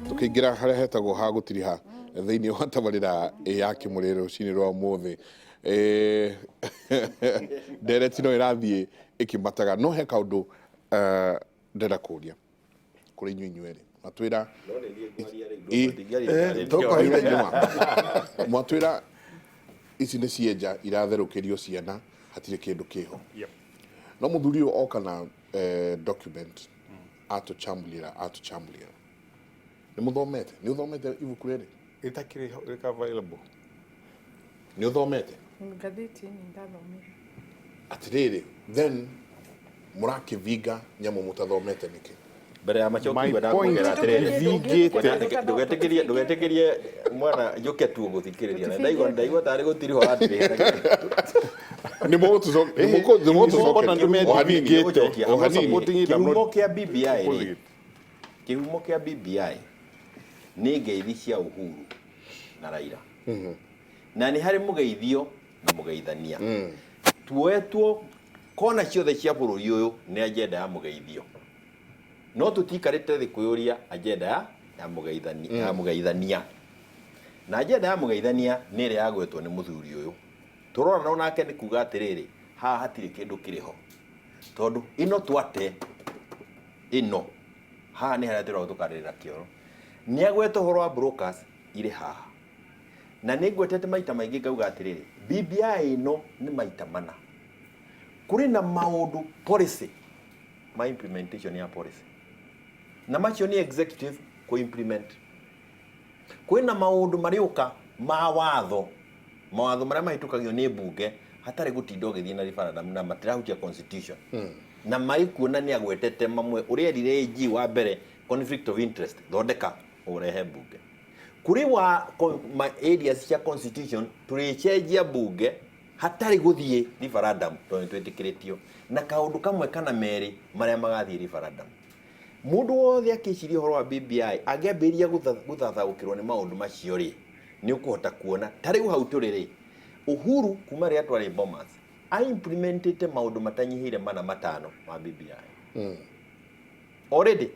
Tũkĩingĩra harĩa hetagwo ha gũtiriha thĩinĩ wa tabarĩra ya Kĩmũrĩ rũcinĩ rwa ũmũthĩ. Ndereti no ĩrathiĩ ĩkĩmataga, no he kaũndũ ndĩrenda kũria kũrĩ inyuĩ inyuerĩ. Matwĩra mwatwĩra ici nĩ cienja iratherũkĩrio ciana, hatirĩ kĩndũ kĩho. No mũthuri ũyũ oka na document atũchambulia atũchambulia. Nĩ mũthomete? Nĩ ũthomete ibuku rĩrĩ? Rĩtakĩrĩ rĩka available. Nĩ ũthomete? Ngathĩti-inĩ ndathomire. Atĩrĩrĩ, then mũrakĩvinga nyamũ mũtathomete nĩkĩ? Mbere ya macoki My ngwenda point kuongerera atĩrĩrĩ. ivingĩte. Ndũgetĩkĩrie ndũgetĩkĩrie mwana njũke tu gũthikĩrĩria. Na ndaigua ndaigua tarĩ gũtirihwo atirihera. Nĩ mũgũtũcokeria o hanini. Nĩgũcokia. O hanini. Supporting it, I'm not Kĩhumo kĩa BBI rĩ, opposing it. kĩhumo kĩa BBI nĩ ngeithi cia Uhuru na Raila. Na nĩ harĩ mũgeithio na mũgeithania. Tuoetwo kona ciothe cia bũrũri ũyũ nĩ agenda ya mũgeithio. No tũtikarĩte thĩ kwĩyũria agenda ya ya mũgeithania ya mũgeithania. Na agenda ya mũgeithania nĩ ĩrĩa yagwetwo nĩ mũthuri ũyũ. Tũrorana onake nĩ kuga atĩrĩrĩ, haha hatirĩ kĩndũ kĩrĩ ho. Tondũ ĩno twate ĩno haha nĩ harĩa twĩragwo tũkarĩrĩra kĩoro. Nĩ agweta ũhoro wa brokers irĩ haha. Na nĩ ngwetete maita maingĩ ngauga atĩrĩrĩ, BBI ĩno nĩ maita mana. Kũrĩ na maũndũ policy ma implementation ya policy. Na macio nĩ executive kũ implement. Kwĩna maũndũ marĩũka ma watho, mawatho marĩa mahĩtũkagio nĩ mbunge hatarĩ gũtinda ũgĩthiĩ na referendum na matirahutia constitution. Na marĩ kuo na nĩ agwetete mamwe ũrĩa erire AG wa mbere conflict of interest thondeka ũrehe mbunge. Kũrĩ wa ma areas cia constitution tũrĩcenjia mbunge hatarĩ gũthiĩ referendum tondũ nĩ twĩtĩkĩrĩtio na kaũndũ kamwe kana merĩ marĩa magathiĩ referendum. Mũndũ wothe akĩciria ũhoro wa BBI angĩambĩrĩria gũthathaũkĩrwo nĩ maũndũ macio rĩ, nĩ ũkũhota kuona ta rĩu hau tũrĩ rĩ, Uhuru kuma rĩrĩa twarĩ Bomas a implementĩte maũndũ matanyihĩire mana matano ma BBI. Already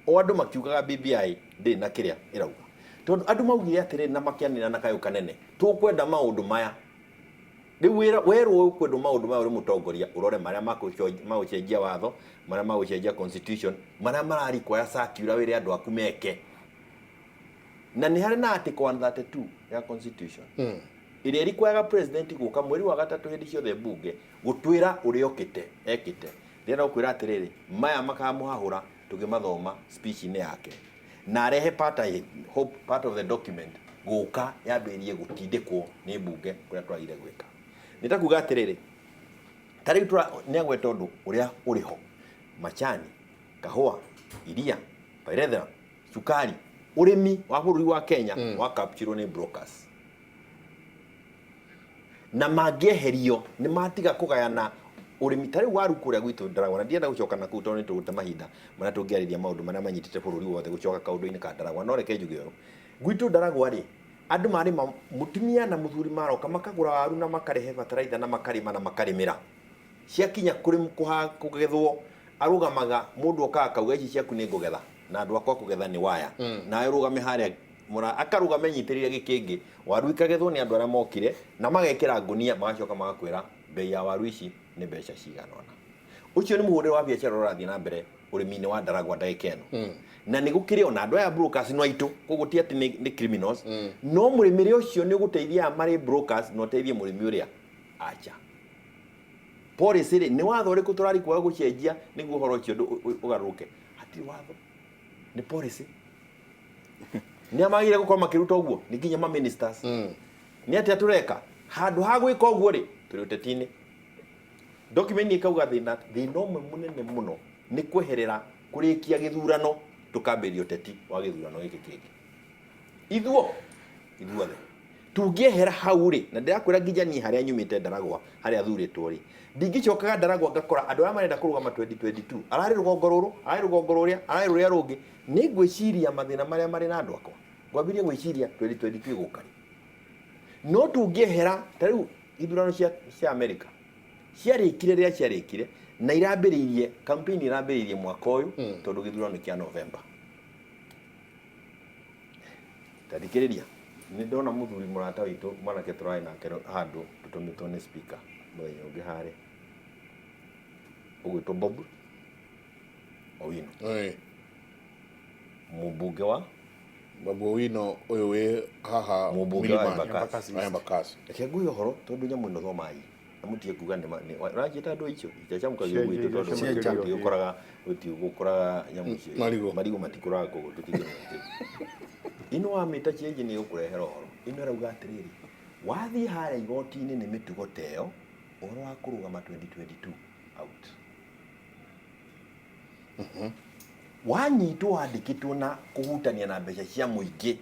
o andũ makiugaga BBI ndĩrĩ na kĩrĩa ĩrauga, tondũ andũ maugire atĩrĩrĩ na makĩanĩrĩra na kayũ kanene, tũkwenda maũndũ maya. Rĩu wĩra werwo ũkwendwo maũndũ maya ũrĩ mũtongoria ũrore marĩa magũcenjia watho, marĩa magũcenjia constitution, marĩa mara require circular wĩre andũ aku meke. Na nĩ harĩ na article 132 ya constitution ĩrĩa ĩrikwayaga president gũka mweri wa gatatũ hĩndĩ ciothe mbunge gũtwĩra ũrĩa okĩte ekĩte. Ndĩrenda gũkwĩra atĩrĩrĩ, maya makamũhahũra tũkĩmathoma speech-inĩ yake na arehe part, I hope, part of the document gũka yambĩrĩrie gũtindĩkwo nĩ mbunge kũrĩa twagire gwĩka. Nĩ ta kuga atĩrĩrĩ, ta rĩu nĩ agweta ũndũ ũrĩa ũrĩ ho, macani, kahũa, iria, pyrethrum, cukari, ũrĩmi wa bũrũri wa Kenya wa capturewo nĩ brokers na mangĩeherio nĩ matiga kũgayana ũrĩmi ta rĩu waru kũrĩa gwitũ Ndaragwa, na ndienda gũcoka na kũu tondũ nĩ tũgũte mahinda marĩa tũngĩarĩria maũndũ marĩa manyitĩte bũrũri wothe gũcoka kaũndũ-inĩ ka Ndaragwa, no reke njuge ũũ, gwitũ Ndaragwa rĩ, andũ marĩma, mũtumia na mũthuri maroka makagũra waru na makarehe bataraitha na makarĩma na makarĩmĩra, ciakinya kũgethwo arũgamaga mũndũ okaga akauga ici ciaku nĩ ngũgetha na andũ akwa kũgetha nĩ waya, nawe ũrũgame harĩa mũra akarũgama enyitĩrĩire gĩkĩngĩ, waru ikagethwo nĩ andũ arĩa mokire na magekĩra ngũnia magacoka magakwĩra bei ya waru ici nĩ mbeca cigana ũna. Ũcio nĩ mũhũrĩre wa biacara ũrathiĩ na mbere ũrĩmi-inĩ wa Ndaragwa ndagĩka ĩno. Na nĩ gũkĩrĩ ona andũ aya brokers no aitũ, koguo ti atĩ nĩ criminals, no mũrĩmĩre ũcio nĩ ũgũteithia aya marĩ brokers na ũteithie mũrĩmi ũrĩa acha. Policy rĩ, nĩ watho ũrĩkũ tũrarikwaga gũcenjia nĩguo ũhoro ũcio ũgarũrũke? Hatirĩ watho, nĩ policy. Nĩ amagĩrĩire gũkorwo makĩruta ũguo? Nĩ nginya ma ministers. Nĩ atĩa tũreka? Handũ ha gwĩka ũguo rĩ, tũrĩ ũteti-inĩ. Document ĩkauga thĩna thĩna ũmwe mũnene mũno nĩ kweherera kũrĩkia gĩthurano tũkambĩrĩria ũteti wa gĩthurano gĩkĩ kĩngĩ. Ithuo ithuothe tungĩehera hau rĩ, na ndĩrakwĩra nginya niĩ harĩa nyumĩte Ndaragwa harĩa thurĩtwo rĩ, ndingĩcokaga Ndaragwa ngakora andũ arĩa marenda kũrũgama 2022 ararĩ rũgongo rũrũ, ararĩ rũgongo rũrĩa, ararĩ rũrĩa rũngĩ, nĩ ngwĩciria mathĩna marĩa marĩ na andũ akwa, ngwambĩrĩria gwĩciria 2022 ĩgũka rĩ. No tungĩehera ta rĩu ithurano cia America ciarĩkire rĩrĩa ciarĩkire na irambĩrĩirie campaign irambĩrĩirie mwaka ũyũ tondũ gĩthurano nĩ kĩa November. Tathikĩrĩria, nĩ ndona mũthuri mũrata witũ mwanake tũrarĩ nake handũ tũtũmĩtwo nĩ speaker mũthenya ũngĩ harĩa ũgwĩtwo Bob Owino, mũmbunge wa Babu Owino ũyũ wĩ haha Mũmbunge wa Milimani. Embakasi. Wa Embakasi. Reke nguhe ũhoro tondũ nyamũ ĩno thomai na mũtige kuga nĩ ũranjĩta andũ icio itiacamũkagio Cia- gwitũ tondũ cia- gũtirĩ gũkoraga gũkoraga nyamũ icio. Marigũ. Marigũ matikũraga koguo tũtingĩmenya. Ĩno wamĩta change nĩ ĩgũkũrehera ũhoro. Ĩno ĩrauga atĩrĩrĩ, wathiĩ harĩa igoti-inĩ nĩ mĩtugo ta ĩyo, ũhoro wa kũrũgama 2022 out. Wanyitwo wandĩkĩtwo na kũhutania na mbeca cia mũingĩ,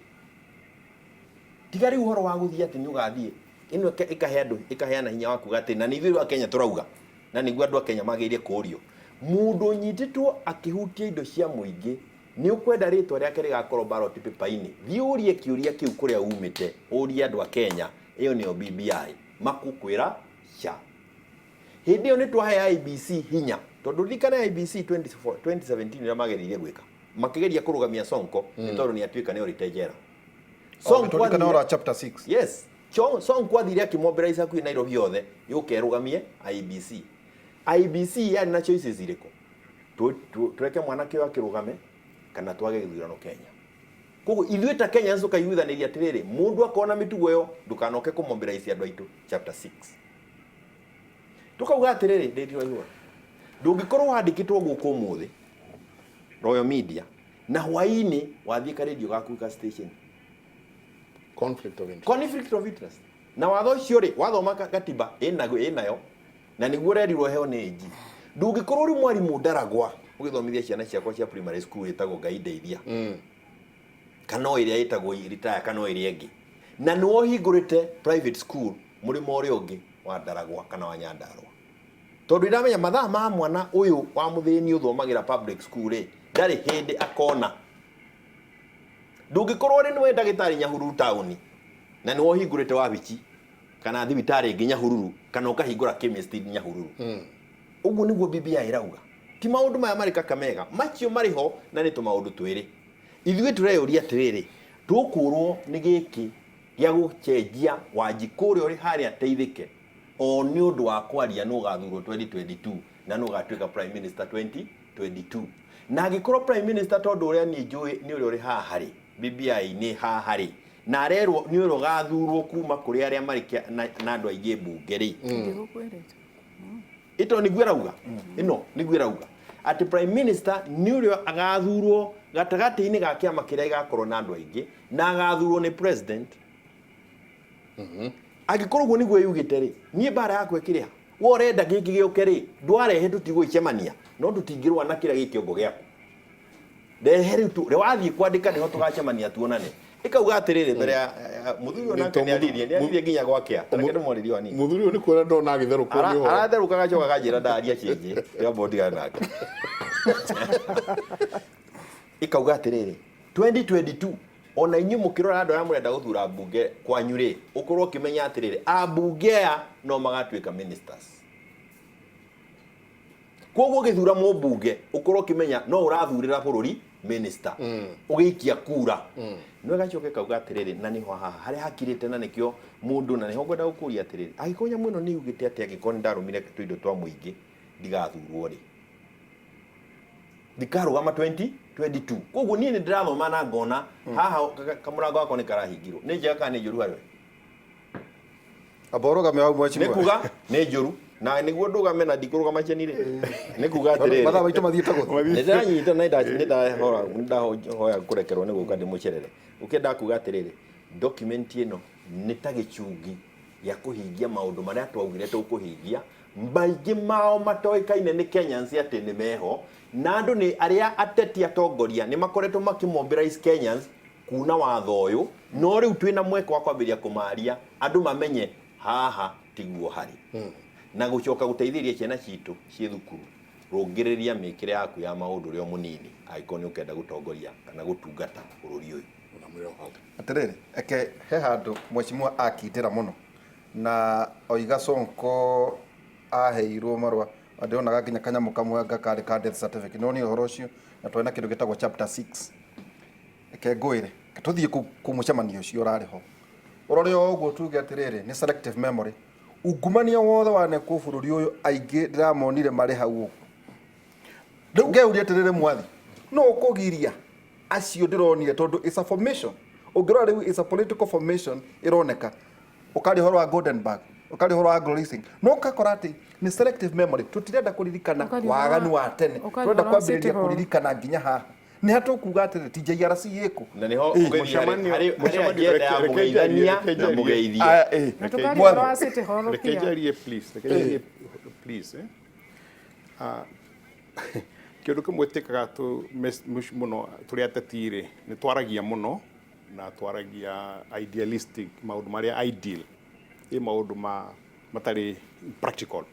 tiga rĩu ũhoro wa gũthiĩ atĩ nĩ ũgathiĩ ĩno ĩkahe andũ, ĩkaheana hinya wa kuga atĩ na nĩ ithuĩ a Kenya tũrauga, na nĩguo andũ a Kenya magĩrĩire kũũrio. Mũndũ ũnyitĩtwo akĩhutia indo cia mũingĩ nĩ ũkwenda rĩtwa rĩake rĩgakorwo ballot paper-inĩ. Thiĩ ũrie kĩũria kĩu kũrĩa umĩte, ũrie andũ a Kenya, ĩyo nĩyo BBI, makũkwĩra ca. Hĩndĩ ĩyo nĩ twahe IEBC hinya, tondũ ririkana IEBC 2017 ũrĩa mageririe gwĩka, makĩgeria kũrũgamia Sonko nĩ tondũ nĩ atuĩka nĩ orĩte njera. Sonko Tũririkane athire- ũhoro wa chapter 6. Yes. Sonko athire akĩmobilize hakuhĩ Nairobi yothe yũke ĩrũgamie IEBC. IEBC yarĩ na choices irĩkũ? Tũreke mwanake ũyũ akĩrũgame kana twage gĩthurano Kenya. Koguo ithuĩ ta Kenyans tũkaiguithanĩria atĩrĩrĩ, mũndũ akona mĩtugo ĩyo ndũkanoke kũmobilize andũ aitũ chapter 6. Tũkauga atĩrĩrĩ, ndĩndiraigua. Ndũngĩkorwo wandĩkĩtwo gũkũ ũmũthĩ Royal Media na hwaĩ-inĩ wathiĩ ka radio gaku ka station. Conflict of interest. Conflict of interest. Na watho ũcio rĩ, wathoma gatiba ĩnayo na nĩguo ũrerirwo heo nĩ AG. Ndũngĩkorwo ũrĩ mwarimũ Ndaragwa ũgĩthomithia ciana ciakwa cia primary school ĩtagwo Ngai ndeithia. Kana o ĩrĩa ĩtagwo retire kana o ĩrĩa ĩngĩ. Na nĩwe ũhingũrĩte private school mũrĩmo ũrĩa ũngĩ wa Ndaragwa kana wa Nyandarua. Tondũ ndĩramenya mathaa ma mwana ũyũ wa mũthĩni ũthomagĩra public school rĩ, ndarĩ hĩndĩ akona. Ndũngĩkorwo ũrĩ nĩwe ndagĩtarĩ Nyahururu taũni na nĩwe ũhingũrĩte wabici kana thibitarĩ ĩngĩ Nyahururu kana ũkahingũra chemist Nyahururu. Ũguo nĩguo BBI ĩrauga. Ti maũndũ maya marĩ Kakamega, macio marĩ ho na nĩ tũmaũndũ twĩrĩ. Ithuĩ tũreyũria atĩrĩrĩ, tũkũrwo nĩ gĩkĩ gĩa gũcenjia Wanjikũ ũrĩa ũrĩ harĩa ateithĩke o nĩ ũndũ wa kwaria nũ ũgathurwo 2022 na nũ ũgatuĩka prime minister 2022. Na angĩkorwo prime minister tondũ ũrĩa niĩ njũĩ nĩ ũrĩa ũrĩ haha rĩ, BBI nĩ haha rĩ, na arerwo nĩ ũrĩa ũgathurwo kuma kũrĩ arĩa marĩ na andũ aingĩ mbunge rĩ. Ndigũkwĩrĩte. Ĩto nĩguo ĩrauga. Ĩno nĩguo ĩrauga. Atĩ prime minister nĩ ũrĩa agathurwo gatagatĩ-inĩ ga kĩama kĩrĩa gĩgakorwo na andũ aingĩ na agathurwo nĩ president. Angĩkorwo ũguo nĩguo yugĩte rĩ, niĩ mbara yakwa ĩkĩrĩ ha? We ũrenda gĩkĩ gĩũke rĩ, ndwarehe tũtigũgĩcemania, no tũtingĩrũa na kĩrĩa gĩ kĩongo gĩaku. Rehe rĩu tu, wathiĩ kwandĩka nĩho tũgacemania tuonane. Ĩkauga atĩrĩrĩ mbere ya mũthuri ũyũ nake nĩaririe, nĩaririe nginya gwakĩa. Reke ndĩmwarĩrie o hanini. Mũthuri ũyũ nĩ kuona ndona agĩtherũkwo nĩ ũhoro. Aratherũka agacoka akanjĩra ndaria cĩnjĩ, ndĩramba ndigane nake. Ĩkauga atĩrĩrĩ, 2022 ona inyuĩ mũkĩrora andũ arĩa mũrenda gũthura mbunge kwanyu rĩ, ũkorwo ũkĩmenya atĩrĩrĩ, ambunge aya no magatuĩka ministers. Koguo ũgĩthura mũmbunge ũkorwo ũkĩmenya no ũrathurĩra bũrũri minister. Ũgĩikia kura. No ĩgacoka ĩkauga atĩrĩrĩ, na nĩho haha harĩa hakirĩte na nĩkĩo mũndũ, na nĩho ngwenda gũkũria atĩrĩrĩ, angĩkorwo nyamũ ĩno nĩ yugĩte atĩ angĩkorwo nĩ ndarũmire tũindo twa mũingĩ ndigathurwo rĩ, ndikarũgama 2022. Koguo niĩ nĩ ndĩrathoma na ngona haha kamũrango gakwa nĩ karahingirwo. Nĩ njega kana nĩ njũru harĩ we? Amba ũrũgame hau mheshimiwa. Nĩ kuga nĩ njũru. Na nĩguo ndũgame na ndikũrũgama cheni rĩ. Nĩ kuga atĩrĩrĩ. Mathaa maitũ mathiĩte gũthiĩ. Nĩ ndĩranyita na nĩ ndahoya kũrekerwo nĩ gũka ndĩmũcerere. Ũkĩenda kuga atĩrĩrĩ, document ĩno nĩ ta gĩchungi gĩa kũhingia maũndũ marĩa twaugire tũkũhingia. Maingĩ mao matoĩkaine nĩ Kenyans atĩ nĩ meho, na andũ nĩ arĩa ateti atongoria nĩ makoretwo makĩmobilize Kenyans kuna watho ũyũ, no rĩu twĩna mweke wa kwambĩrĩria kũmaria andũ mamenye haha tiguo harĩ. Na gũcoka gũteithĩrĩria ciana citũ ciĩ thukuru, rũngĩrĩria mĩkĩre yaku ya maũndũ ũrĩa mũnini angĩkorwo nĩ ũkenda gũtongoria kana gũtungata bũrũri ũyũ. Atĩrĩrĩ, eke he handũ mheshimiwa akindĩra mũno na oiga Sonko aheirwo marũa, ndĩronaga nginya kanyamũ kamwe anga karĩ ka death certificate. Nĩwonire ũhoro ũcio, na twarĩ na kĩndũ gĩtagwo chapter 6. Reke ngwĩre, Tũthiĩ kũ mũcemanio ũcio ũrarĩ ho, ũrore o ũguo, tuge atĩrĩrĩ, nĩ selective memory. Ungumania wothe wanekwo bũrũri ũyũ, aingĩ ndĩramonire marĩ hau ũguo. Rĩu ngeuria atĩrĩrĩ, mwathi no ũkũgiria acio ndĩronire, tondũ it's a formation. Ũngĩrora rĩu, it's a political formation ĩroneka. Ũkaria ũhoro wa Goldenberg, ũkaria ũhoro wa Anglo Leasing, no ũgakora atĩ nĩ selective memory. Tũtirenda kũririkana Ũkaria ũhoro waganu wa tene, ũkaria tũrenda ũhoro wa kwambĩrĩria City Hall. kũririkana nginya haha nĩ hatũkuga atĩrĩ ti JRC ĩkũ. Na niho Ĩĩ. ũgĩthiĩ harĩ Mũcemanio- agenda ya reke mũgeithania njarie, na mũgeithio. Aya, ĩĩ. Na tũkaria Mwathi. ũhoro wa City Hall Reke pia. njarie, please. Reke njarie, please, eh. Ah, kĩndũ kĩmwe twĩkaga mũno tũrĩ ateti rĩ, nĩ twaragia mũno na twaragia idealistic maũndũ marĩa ideal, ĩ maũndũ ma matarĩ practical.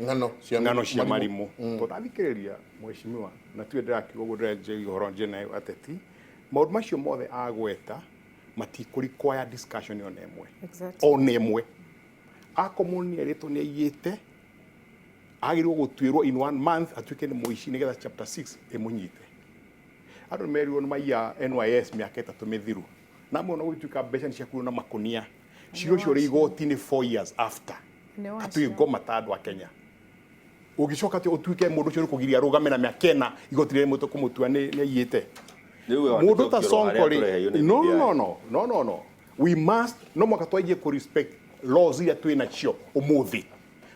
Ng'ano cia Ng'ano cia marimũ. Tondũ ndathikĩrĩria mheshimiwa, na tiwe ndĩrakiuga ũguo, ndĩrenjia ũhoro njena ateti, maũndũ macio mothe agweta matikũ require discussion ona ĩmwe. Ona ĩmwe. Akomwo nĩ erĩtwo nĩ aiyĩte, agĩrĩirwo gũtuĩrwo in one month atuĩke nĩ mũici nĩgetha chapter 6 ĩmũnyite. Andũ nĩ merirwo nĩ maiya NYS mĩaka 3 mĩthiru, na amwe ona gũgĩtuĩka mbeca nĩ ciakuirwo na makũnia, cira ũcio ũrĩ igoti-inĩ 4 years after. Nĩ wacio. Atwĩ ngoma ta andũ a Kenya, ũngĩcoka atĩ ũtuĩke mũndũ ũcio nĩ kũgiria arũgame na mĩaka 4, igoti rĩremete kũmũtua nĩ aiyĩte. Rĩu we Mũndũ ta wandĩke Sonko harĩa rĩ, tũreheio nĩ no, BBI. no, no, no, no, no, we must, no mwaka twanjie kũ respect laws iria twĩ nacio ũmũthĩ.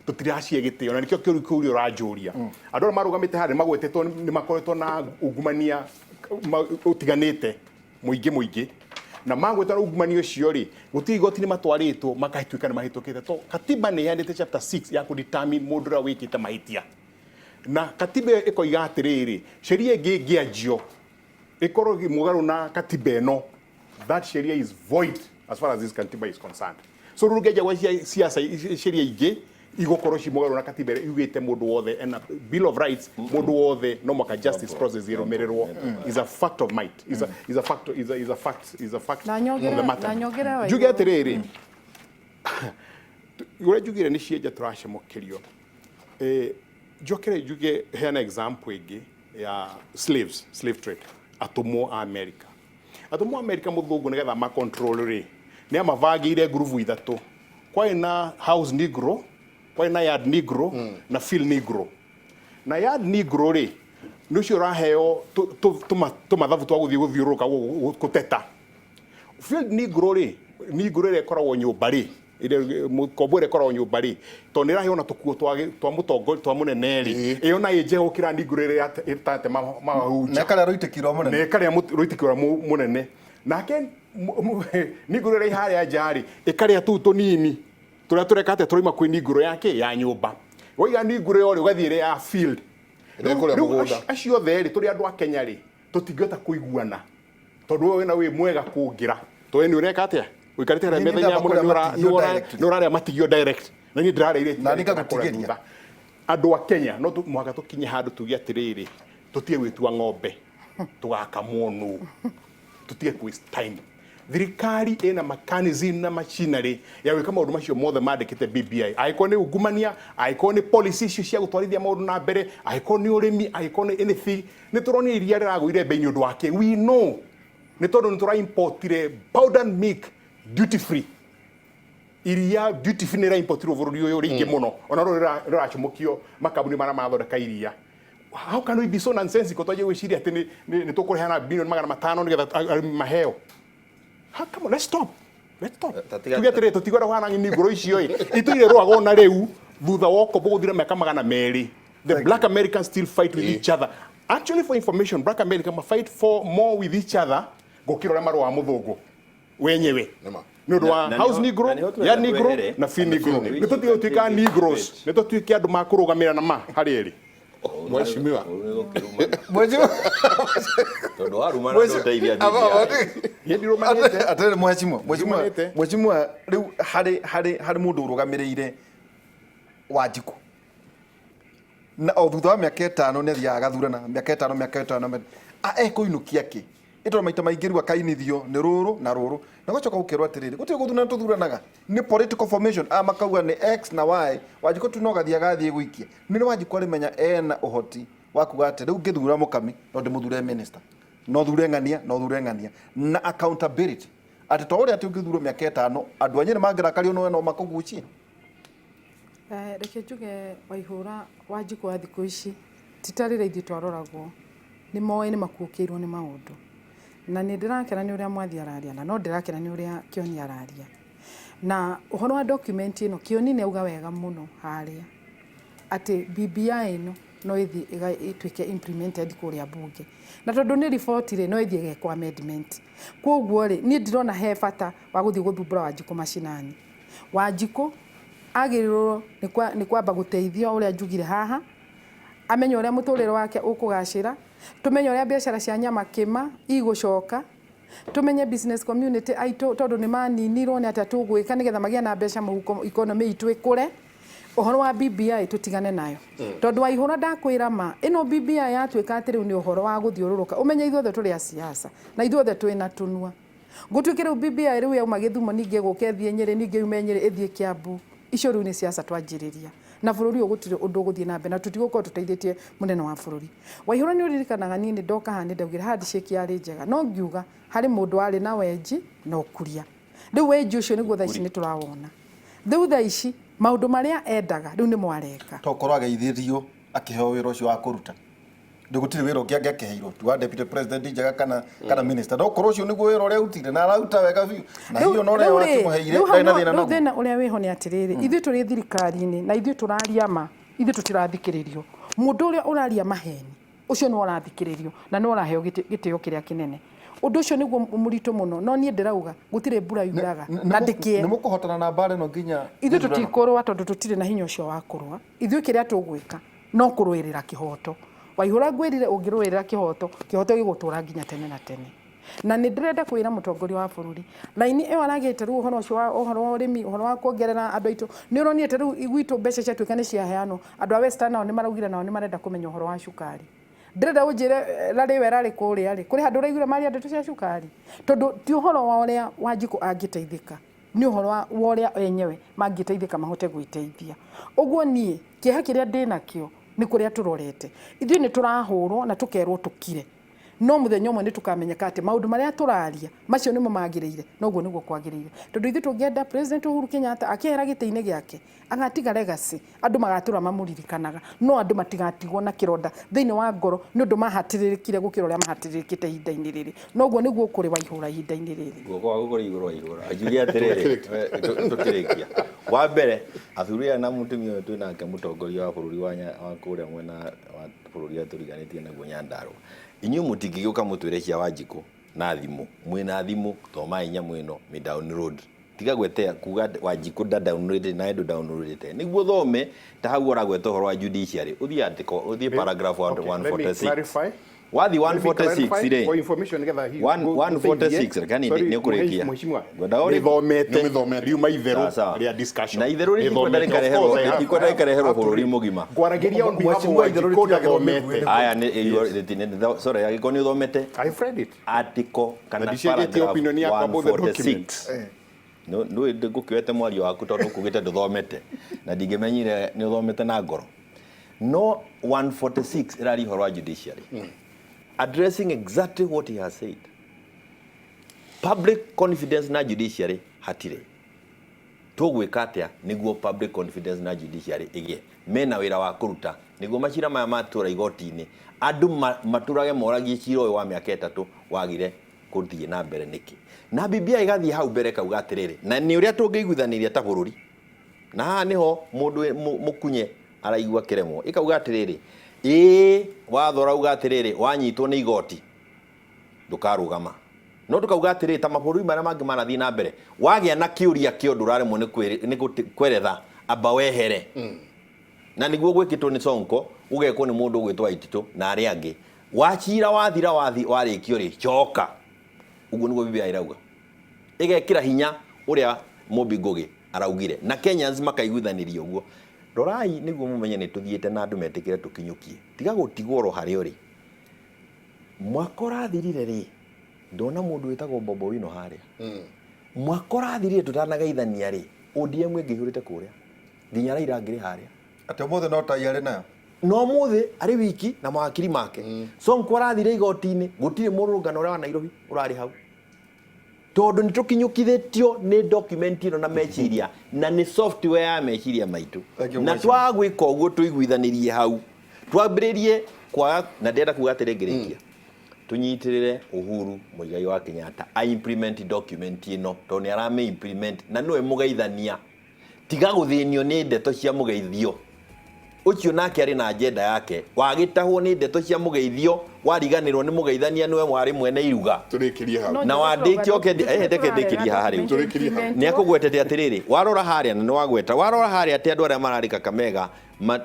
Tũtiracie gĩtĩo, na nĩkĩo kĩũria kĩu ũranjũria. Andũ arĩa marũgamĩte harĩa magwetetwo nĩ makoretwo na ungumania ũtiganĩte mũingĩ mũingĩ, na magwetwo na ungumania ũcio rĩ, gũtirĩ igoti nĩ matwarĩtwo makahĩtuĩka nĩ mahĩtũkĩte, to katiba nĩ ĩheanĩte chapter 6 ya kũdetermine mũndũ ũrĩa wĩkĩte mahĩtia, na katiba ĩyo ĩkoiga atĩrĩrĩ, sheria ĩngĩ ĩngĩanjio ĩkorwo mũgarũ na katiba ĩno, that sheria is void as far as this katiba is concerned. So rĩu ngĩanjia gwa ciaca, sheria ingĩ igũkorwo ci mũgarũ na katiba ĩrĩa yugĩte mũndũ wothe ena Bill of Rights, mũndũ wothe no mwaka justice process ĩrũmĩrĩrwo. Is a fact of might, is a fact, is a fact Na nyongere- of the matter. Na nyongere wa Njuge igũrũ. atĩrĩrĩ, ũrĩa njugire nĩ cienja tũracemũkĩrio. Njokere njuge, heana example ĩngĩ ya slaves, slave trade, atũmwo a America. Atũmwo a America, mũthũngũ nĩgetha ma control rĩ, nĩ amabangĩire ngurubu ithatũ. Kwarĩ na house negro, kwarĩ na yard negro na field negro. Na yard negro rĩ, nĩ ũcio ũraheo tũmathabu twa gũthiĩ gũthiũrũrũka gũteta. Field negro rĩ, negro ĩrĩa ĩkoragwo nyũmba rĩ, ĩrĩa mũkombo ĩrĩa ĩkoragwo nyũmba rĩ, tondũ nĩ ĩraheo na tũkuo twa mũtongoria, twa mũnene rĩ, ĩyo nayo ĩ njega gũkĩra negro ĩrĩa ĩtate mahunja. Na karĩa rũitĩki rwa mũnene. Nĩ karĩa rũitĩki rwa mũnene. Nake negro ĩrĩa ĩ harĩa nja rĩ, ĩkarĩa tũu tũnini tũrĩa tũreka atĩa, tũrauma kwĩ negro yake ya nyũmba. Waiga negro ĩyo rĩ, ũgathiĩ ĩrĩa ya field. Ĩrĩa ĩkũrĩa Rĩu mũgũnda. Acio othe rĩ, tũrĩ andũ a Kenya rĩ, tũtingĩhota kũiguana, tondũ we wĩna wĩ mwega kũngĩra, tondũ we nĩ ũreka atĩa, ũikarĩte harĩa Niĩ metha-inĩ ya ndamba mũnene, kũrĩa matigio direct. nĩ ũrarĩa matigio direct, na niĩ ndĩrarĩa Na niĩ iria ngagũtigĩria. thutha. Andũ a Kenya, no mũhaka tũkinye handũ tuge atĩrĩrĩ, tũtige gwĩtua ng'ombe tũgakamwo nũ, tũtige ku waste time. Thirikari ĩna mechanism na machinery ya gwĩka maũndũ macio mothe mandĩkĩte BBI, angĩkorwo nĩ ungumania, angĩkorwo nĩ policy icio cia gũtwarithia maũndũ na mbere, angĩkorwo nĩ ũrĩmi, angĩkorwo nĩ anything. Nĩ tũronire iria rĩragũire bei nĩ ũndũ wake. We know nĩ tondũ nĩ tũra importire powdered milk duty free. Iria duty free nĩ ĩraimportirwo bũrũri ũyũ rĩingĩ mũno, ona rũrũ rĩracũmũkio makambuni marĩa mathondeka iria. How can we be so nonsensical twanjie gwĩciria atĩ nĩ tũkũrehana bilioni 500 nĩgetha arĩmi maheo? Ha, come on, let's stop, let's stop. Tuge atĩrĩrĩ, tũtigwenda kũhana ng'ini icio ĩ itũire rũaga ona rĩu thutha wa ũkombo gũthira mĩaka 200. The black Americans still fight with each other. Actually, for information, black America ma fight for more with each other gũkĩra ũrĩa marũa mũthũngũ wenyewe. Nĩma. Nĩ ũndũ wa Na house negro, na nĩho tũrenda ya negro twehere. na field negro. Field Nĩ tũtige gũtuĩka negroes, nĩ tũtuĩke andũ makũrũgamĩra na ma harĩ erĩ. Mheshimiwa. Mheshimiwa. Tondũ warumana ndũteithia BBI. Niĩ ndirũmanĩte. Atĩrĩrĩ mheshimiwa, mheshimiwa, Ndirũmanĩte. mheshimiwa, rĩu harĩ mũndũ ũrũgamĩrĩire Wanjikũ, na o thutha wa mĩaka 5 nĩ athiaga agathurana, mĩaka 5, mĩaka 5, ekũinũkia kĩ? Ĩtondũ maita maingĩ rĩu akainithio nĩ rũrũ na rũrũ, na gũcoka gũkerwo atĩrĩrĩ, gũtirĩ gũthurana tũthuranaga, nĩ political formation, a makauga nĩ X na Y. Wanjikũ tu no gathiĩ agathiĩ gũikia. Nĩ rĩ Wanjikũ arĩmenya ena ũhoti wa kuga atĩ rĩu ngĩthura Mũkami no ndĩmũthure minister? No thure ng'ania, no thure ng'ania na accountability, atĩ to ũrĩa atĩ ũngĩthurwo mĩaka 5 andũ a Nyĩrĩ mangĩrakario nĩwe no makũgucie. Reke njuge Waihũra Wanjikũ wa thikũ ici ti ta rĩrĩa ithuĩ twaroragwo, nĩ moĩ nĩ makuũkĩirwo nĩ maũndũ. Na nĩ ndĩrakena nĩ ũrĩa Mwathi araria na no ndĩrakena nĩ ũrĩa Kĩoni araria. Na ũhoro wa document ĩno, Kĩoni nĩ auga wega mũno harĩa atĩ BBI ĩno no ĩthiĩ ĩtuĩke implemented kũrĩa mbunge. Na tondũ nĩ riboti rĩ, no ĩthiĩ ĩgekwo amendment. Koguo rĩ, niĩ ndirona he bata wa gũthiĩ gũthumbũra Wanjikũ macinani. Wanjikũ agĩrĩirwo nĩ kwamba gũteithio ũrĩa njugire haha, amenye ũrĩa mũtũrĩre wake ũkũgacĩra, tũmenye ũrĩa biacara cia nyama kĩma igũcoka, tũmenye business community aitũ tondũ nĩ maninirwo nĩ atĩa tũgwĩka nĩgetha magĩe na mbeca mũhuko economy itũ ĩkũre. Ũhoro wa BBI tũtigane nayo tondũ Waihũra ndakwĩra ma ĩno BBI yatuĩka atĩ rĩu nĩ ũhoro wa gũthiũrũrũka, ũmenye ithuothe tũrĩ a siasa na ithuothe twĩna tũnua. Gũtuĩke rĩu BBI rĩu yauma Gĩthumo ningĩ ĩgũka ĩthiĩ Nyĩrĩ ningĩ yume Nyĩrĩ ĩthiĩ Kĩambu, icio rĩu nĩ siasa twanjĩrĩria na bũrũri ũyũ gũtirĩ ũndũ ũgũthiĩ na mbere na tũtigũkorwo tũteithĩtie mũnene wa bũrũri. Waihũra nĩ ũririkanaga niĩ nĩ ndoka haha nĩ ndaugire handshake yarĩ njega no ngiuga harĩ mũndũ warĩ na wenji na ũkuria. Rĩu wenji ũcio nĩguo thaa ici nĩ tũrawona. Rĩu thaa ici maũndũ marĩa endaga rĩu nĩmo areka. Tokorwo ageithĩrio akĩheo wĩra ũcio wa kũruta. Rĩu gũtirĩ wĩra ũngĩ angĩakĩheirwo ti wa deputy president njega kana minister. No korwo ũcio nĩguo wĩra ũrĩa arutire na araruta wega biũ na hihi ona ũrĩa wakĩmũheire ndarĩ na thĩna rĩu naguo. Thĩna ũrĩa wĩho nĩ atĩrĩrĩ, ithuĩ tũrĩ thirikari-inĩ na ithuĩ tũraria ma, ithuĩ tũtirathikĩrĩrio. Mũndũ ũrĩa ũraria maheni ũcio nĩwe ũrathikĩrĩrio na nĩwe ũraheo gĩtĩo kĩrĩa kĩnene. Ũndũ ũcio nĩguo mũritũ mũno, no niĩ ndĩrauga gũtirĩ mbura yuraga na ndĩkĩe. Nĩ mũkũhotana na mbara ĩno nginya ithuĩ tũtikũrũa tondũ tũtirĩ na hinya ũcio wa kũrũa. Ithuĩ kĩrĩa tũgwĩka no kũrũĩrĩra kĩhoto. Waihũra ngwĩrire ũngĩrũĩrĩra kĩhoto, kĩhoto gĩgũtũra nginya tene na tene. Na nĩ ndĩrenda kwĩra mũtongoria wa bũrũri raini ĩyo aragĩte rĩu ũhoro ũcio wa ũhoro wa ũrĩmi, ũhoro wa kuongerera andũ aitũ, nĩ ũronire ta rĩu gwitũ mbeca ciatuĩka nĩ ciaheanwo, andũ a Western nao nĩ maraugire nao nĩ marenda kũmenya ũhoro wa cukari. Ndĩrenda ũnjĩre Larry we Larry kũrĩa rĩ, kũrĩ handũ ũraiguire maria ndeto cia cukari? Tondũ ti ũhoro wa ũrĩa Wanjikũ angĩteithĩka, nĩ ũhoro wa ũrĩa enyewe mangĩteithĩka mahote gwĩteithia. Ũguo niĩ kĩeha kĩrĩa ndĩnakĩo nĩ kũrĩa tũrorete. Ithuĩ nĩ tũrahũrwo na tũkerwo tũkire, no mũthenya ũmwe nĩ tũkamenyeka atĩ maũndũ marĩa tũraria macio nĩmo magĩrĩire na ũguo nĩguo kwagĩrĩire. Tondũ ithuĩ tũngĩenda President Uhuru Kenyatta akĩehera gĩtĩ-inĩ gĩake agatiga legacy, andũ magatũra mamũririkanaga, no andũ matigatigwo na kĩronda thĩinĩ wa ngoro nĩ ũndũ mahatĩrĩrĩkire gũkĩra ũrĩa mahatĩrĩrĩkĩte ihinda-inĩ rĩrĩ. No ũguo nĩguo kũrĩ Waihũra ihinda-inĩ rĩrĩ. Guoko gwaku kũrĩ igũrũ Waihũra. Njuge atĩrĩrĩ, tũkĩrĩkia. Wa mbere, athuri aya na mũtumia ũyũ twĩ nake mũtongoria wa bũrũri wa kũrĩa mwena wa bũrũri ũrĩa tũriganĩtie naguo Nyandarũa. Inyuĩ mũtingĩgĩũka mũtwĩre cia Wanjikũ na thimũ. Mwĩna thimũ, thomai nyamũ ĩno, mĩ download. Tiga gwetea kuga Wanjikũ nda download nawe ndũ downloadĩte. Nĩguo thome ta hau ũragweta ũhoro wa judiciary, ũthiĩ article, ũthiĩ paragraph 146. Wathiĩ 146 rĩ, For information nĩgetha hihi 146 reke nĩ ũkũrĩkia. Mheshimiwa, Ngwenda ũrĩ- nĩthomete riuma itherũ rĩa discussion. Na itherũ rĩtikwenda rĩkareherwo bũrũri mũgima. Ngwaragĩria on behalf of Mheshimiwa, itherũ Wanjikũ rĩtiagĩrĩirwo ndathomete. Aya nĩ sorry, angĩkorwo nĩ ũthomete I've read it. article kana Na ndicenjetie paragraph opinion yakwa about the document. 146. Ndũĩ ngũkĩoete mwario waku tondũ ũkugĩte ndũthomete na ndingĩmenyire nĩ ũthomete na ngoro. No 146 ĩraria ũhoro wa judiciary addressing exactly what he has said. Public confidence na judiciary hatirĩ. Tũgwĩka atĩa nĩguo public confidence na judiciary ĩgĩe? Mena wĩra wa kũruta nĩguo macira maya matũra igoti-inĩ andũ matũrage moragie cira ũyũ wa mĩaka 3 wagire kũthiĩ na mbere nĩkĩ. Na BBI ĩgathiĩ hau mbere kauga atĩrĩrĩ, na nĩ ũrĩa tũngĩiguithanĩria ta bũrũri, na haha nĩho mũndũ mũkunye araigua kĩremwo, ĩkauga atĩrĩrĩ, ĩĩ watho ũrauga atĩrĩrĩ, wanyitwo nĩ igoti ndũkarũgama. No tũkauga atĩrĩrĩ, ta mabũrũri marĩa mangĩ manathiĩ na mbere, wagĩa na kĩũria kĩa ũndũ ũraremwo nĩ kweretha, amba wehere. Na nĩguo gwĩkĩtwo nĩ Sonko, gũgekwo nĩ mũndũ ũgwĩtwo Waititũ na arĩa angĩ. Wacira wathira warĩkio rĩ, coka. Ũguo nĩguo BBI ĩrauga. Ĩgekĩra hinya ũrĩa Mumbi Ngugi araugire na Kenyans makaiguithanĩria ũguo. Rorai nĩguo mũmenye nĩ tũthiĩte na andũ metĩkĩre tũkinyũkie. Tiga gũtigwo oro harĩa ũrĩ. Mwaka ũrathirire rĩ, ndona mũndũ wĩtagwo Bobo Wino harĩa. Mwaka ũrathirire tũtanagaithania rĩ, ODM ĩngĩihũrĩte kũrĩa. Nginya Raila angĩrĩ harĩa. Atĩ ũmũthĩ no tai arĩ nayo. No mũthĩ arĩ wiki na mawakiri make. Sonko arathire igoti-inĩ, gũtirĩ mũrũrũngano ũrĩa wa Nairobi ũrarĩ hau. Tondũ nĩ tũkinyũkithĩtio nĩ document ĩno na meciria na nĩ software ya meciria maitũ. Thank you, Na Mheshimiwa. twaga gwĩka ũguo tũiguithanĩrie hau, twambĩrĩrie kwaga, na ndĩrenda kuga atĩrĩ ngĩrĩkia, tũnyitĩrĩre Uhuru Muigai wa Kenyatta a implement document ĩno tondũ nĩ aramĩ implement na nĩwe mũgeithania. Tiga gũthĩnio nĩ ndeto cia mũgeithio. Ũcio nake arĩ na agenda yake. Wagĩtahwo nĩ ndeto cia mũgeithio, wariganĩrwo nĩ mũgeithania nĩwe warĩ mwene iruga. Tũrĩkĩrie hau. No Na njĩre wandĩke tũrauga oke reke ndĩkĩrie haha rĩu. Tũrĩkĩrie hau. Nĩ akũgwetete atĩrĩrĩ, warora harĩa na nĩ wagweta, warora harĩa atĩ andũ arĩa mararĩ Kakamega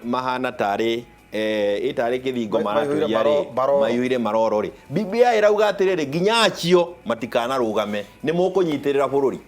mahana tarĩ ĩtarĩ kĩthingo maratũria rĩ, maiyũire maroro rĩ. BBI ĩrauga atĩrĩrĩ, nginya acio matikanarũgame, nĩ mũkũnyitĩrĩra bũrũri.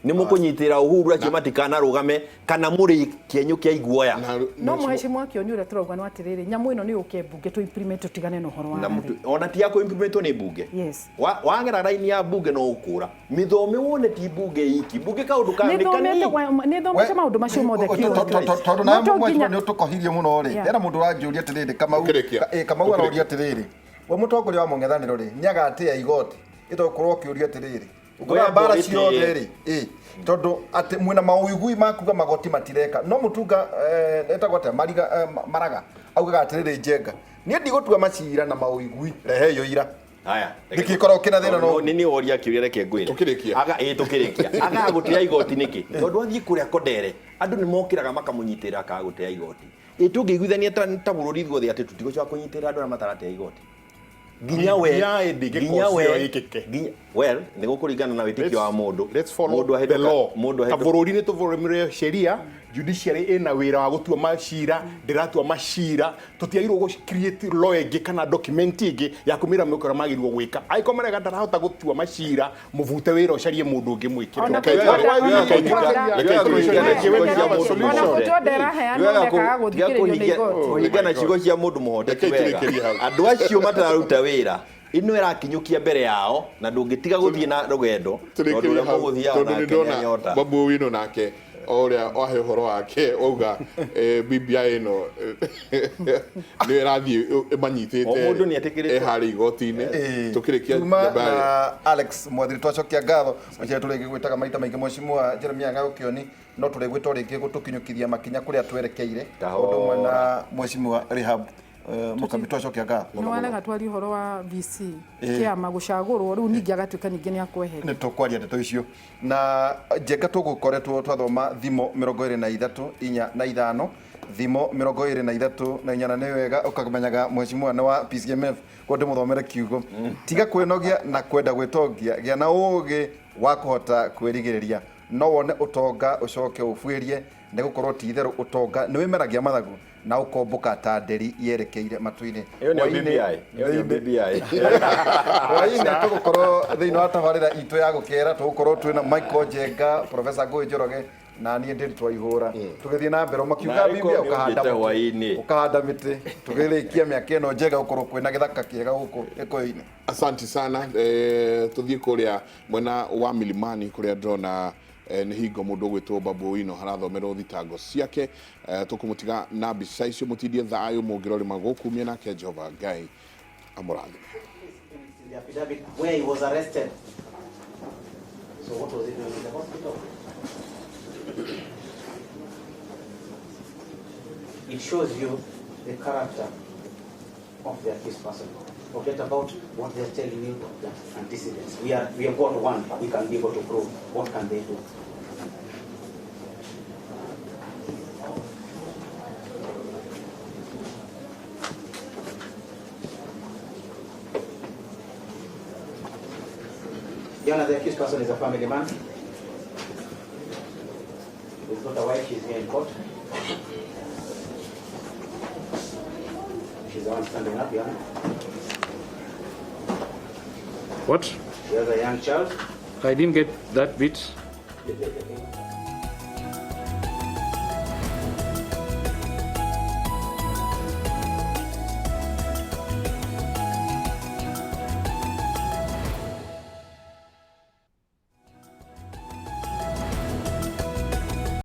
Nĩ mũkũnyitĩrĩra Uhuru acio matikanarũgame kana mũrĩ kĩenyũ kĩa iguoya. No mheshimiwa Kĩoni ũrĩa tũrauga nĩ atĩrĩrĩ, nyamũ ĩno nĩ yũke mbunge tũ implement tũtigane na ũhoro wa Na rally. ona ti ya kũ implementwo nĩ mbunge. Yes. Wagera raini ya mbunge no ũkũra. Mĩthome wone ti mbunge iki. Mbunge kaũndũ kayo nĩ kanini. Nĩ thomete maũndũ macio mothe Kĩoni. Tondũ No nawe to mheshimiwa nginya nĩ ũtũkohirie mũno rĩ, Yeah. hena mũndũ ũranjũria atĩrĩrĩ, Kamau, Tũkĩrĩkia. Kamau aroria atĩrĩrĩ, we mũtongoria wa mũng'ethanĩro rĩ, nĩagatĩa igoti? Ĩtogũkorwo ũkĩũria atĩrĩrĩ, ũkũrora mbara ciothe rĩ, tondũ atĩ mwĩna maũigui ma kuga magoti matireka, no mũtunga etagwo atĩa, Mariga, Maraga augaga atĩrĩrĩ, Njenga, niĩ ndigũtua macira na maũigui, rehei ũira. Haya. Nĩkĩ korwo kĩna thĩna no Nĩ nĩ woria kĩũria reke ngwĩre. Tũkĩrĩkia. Aga ĩ tũkĩrĩkia. Agaga gũtĩa igoti nĩkĩ? Tondũ athiĩ kũrĩa Kondere, andũ nĩ mokĩraga makamũnyitĩrĩra akaga gũtĩa igoti. Ĩ tũngĩiguithania ta bũrũri ithuothe atĩ tũtigũcoka kũnyitĩrĩra andũ arĩa mataratĩa igoti. Nginya we, BBI ndĩngĩkorwo nginya we, cio ĩkĩke. nginya, well, nĩ gũkũringana na wĩtĩkio wa mũndũ. Let's follow Mũndũ the ahĩtũka, law. mũndũ Ta ahĩtũka. bũrũri nĩ tũbũrũmĩrĩre sheria, judiciary ĩna wĩra wa gũtua macira, ndĩratua macira, tũtiagĩrĩirwo gũ create law ĩngĩ kana document ĩngĩ ya kũmĩra mĩka ũrĩa magĩrĩirwo gwĩka. Angĩkorwo marega ndarahota gũtua macira, mũbute wĩra ũcarie mũndũ ũngĩ mwĩkĩre. Ona Kũhingana ciugo cia mũndũ mũhote ti wega. Andũ acio matararuta wĩra, ĩno ĩrakinyũkia mbere yao na ndũngĩtiga gũthiĩ na rũgendo tondũ ũrĩa mũgũthiaga nake nĩ anyota. Babu Owino nake o ũrĩa wahe ũhoro wake wauga BBI ĩno nĩyo ĩrathiĩ ĩmanyitĩte O mũndũ nĩetĩkĩrĩte. ĩ harĩa igoti-inĩ tũkĩrĩkia Tuma njamba na Alex Mwathiri twacokia ngatho mũcere tũrĩngĩ gwĩtaga maita maingĩ mheshimiwa Jeremiah Ng'ang'o Kĩoni no tũrĩgwĩtwo rĩngĩ gũtũkinyũkithia makinya kũrĩa twerekeire Kahora. ũndũ ũmwe na mheshimiwa Rehab Mũkambi twacokia ngatho Nĩ warega twarie ũhoro wa VC kĩama gũcagũrwo rĩu ningĩ agatuĩka ningĩ nĩ akweheria. Nĩ tũkwaria ndeto icio na Njenga tũgũkoretwo twathoma thimo 23 4 na 5 thimo 23 na 4 na nĩ wega ũkamenyaga mheshimiwa nĩ wa PCMF kwa ndĩmũthomere kiugo tiga kwĩnogia na kwenda gwĩtongia gĩa na ũũgĩ wa kũhota kwĩrigĩrĩria no wone ũtonga ũcoke ũbuĩrie nĩ gũkorwo ti itherũ ũtonga nĩ wĩmeragia mathagu na ũkombũka ta nderi yerekeire matu-inĩ. Ĩyo nĩyo BBI. Ĩyo nĩyo BBI. Hwaĩ-inĩ tũgũkorwo thĩinĩ wa tabarĩra itũ ya gũkera tũgũkorwo twĩna Michael Njenga, Professor Ngũĩ Njoroge na niĩ Ndiritu Waihũra tũgĩthiĩ na mbere makiuga Nawe BBI korwo ũkahanda nĩũthiĩte mũtĩ hwaĩ-inĩ. ũkahanda mĩtĩ tũgĩrĩkia mĩaka ĩno njega gũkorwo kwĩna gĩthaka kĩega gũkũ Gĩkũyũ-inĩ. Asante sana tuthiĩ kũrĩa mwena wa Milimani kũrĩa ndĩrona nĩ hingo mũndũ ũgwĩtwo Babu Owino harathomerwo thitango ciake tũkũmũtiga na mbica icio mũtindie thayũ mũngĩrorĩma gũkumia nake Jehova Ngai amũrathime. In the affidavit where he was arrested. So what was he doing in the hospital? It shows you the character of the accused person. Forget about what they're telling you, that antecedents. We have got one we can be able to prove. What can they do? Yana, the accused person is a family man. He's got a wife, she's here in court. She's the one standing up, Yana. What? She has a young child. I didn't get that bit. The